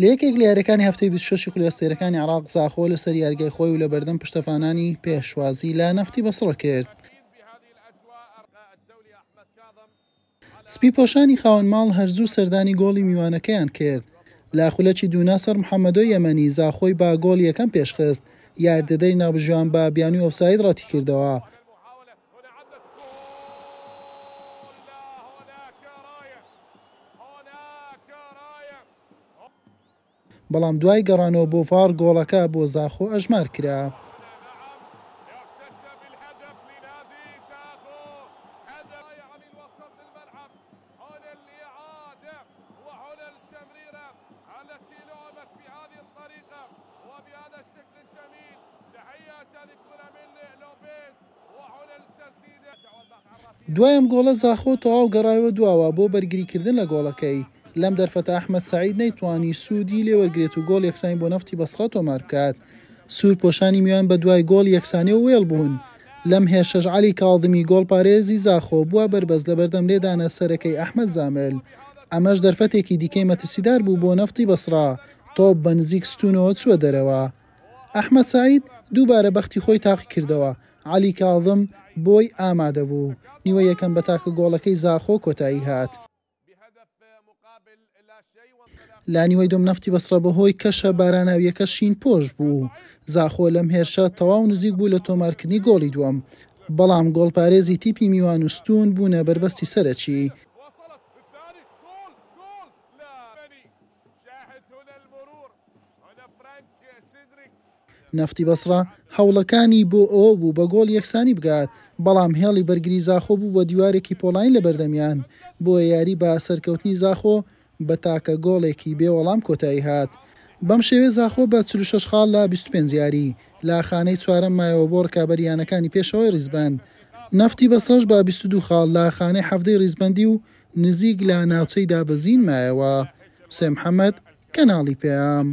لە یەکێک لە یاریەکانی هەفتەی 26 خولی ئەستێرەکانی عراق زاخۆ لەسەر یاریگای خۆی و لە بەردەم پشتەفانانی پێشوازی لە نەفتی بەسڕە کرد. سپیپۆشانی خاوەن ماڵ هەر زوو سەردانی گۆڵی میوانەکەیان کرد. لە خولەکی دوو ناسڕ محەمەدۆی یەمەنی زاخۆی بە گۆڵی یەکەم پێشخست، یاریدەدەری ناوبژیوان بە بیانووی ئۆفساید ڕەتیکردەوە. بەڵام دوای گەڕانەوە بۆ ڤاڕ گۆڵەکە بۆ زاخۆ ئەژمار کرا. دوای ئەم گۆڵە زاخۆ تەواو گەڕایەوە دواوە بۆ بەرگریکردن لە گۆڵەکەی، لەم دەرفەتە ئەحمەد سەعید نەیتوانی سوودی لێوەرگرێت و گۆڵ یەکسانی بۆ نەفتی بەسڕە تۆمار بکات. سوور پۆشانی میوان بەدوای گۆڵی یەکسانیەوە وێڵ بوون، لەم هێرشەش عەلی کاظمی گۆڵپارێزی زاخۆ بووە بەربەست لەبەردەم لێدانە سەرەکەی ئەحمەد زامل، ئەمەش دەرفەتێکی دیکەی مەترسیدار بوو بۆ نەفتی بەسڕە، تۆپ بە نزیک ستوونەوە چووە دەرەوە. ئەحمەد سەعید دووبارە بەختی خۆی تاقیکردەوە، عەلی کاظم بۆی ئامادەبوو. نیوەی یەکەم بە تاکە گۆڵەکەی زاخۆ کۆتایی هات. لە نیوەی دووەم نەفتی بەسڕە بەهۆی کەشە باراناوییەکە شین پۆش بوو. زاخۆ لەم هێرشە تەواو نزیک بوو لە تۆمارکردنی گۆڵی دووەم، بەڵام گۆڵپارێزی تیپی میوان و ستوون بوونە بەربەستی سەرەکی. نەفتی بەسڕە هەوڵەکانی بۆ ئەوە بوو بە گۆڵی یەکسانی بگات، بەڵام هێڵی بەرگری زاخۆ بوو بە دیوارێکی پۆڵاین لە بەردەمیان، بۆیە یاری بە سەرکەوتنی زاخۆ بە تاکە گۆڵێکی بێ وەڵام کۆتایی هات. بەم شێوەیە زاخۆ بە 46 خاڵ لە 25 یاری، لە خانەی چوارەم مایەوە بۆ ڕکابەری یانەکانی پێشەوەی ڕیزبەند. نەفتی بەسڕەش بە 22 خاڵ لە خانەی حەڤدەی ڕیزبەندی و نزیک لە ناوچەی دابەزین مایەوە. حوسێن محەمەد، کەناڵی پەیام.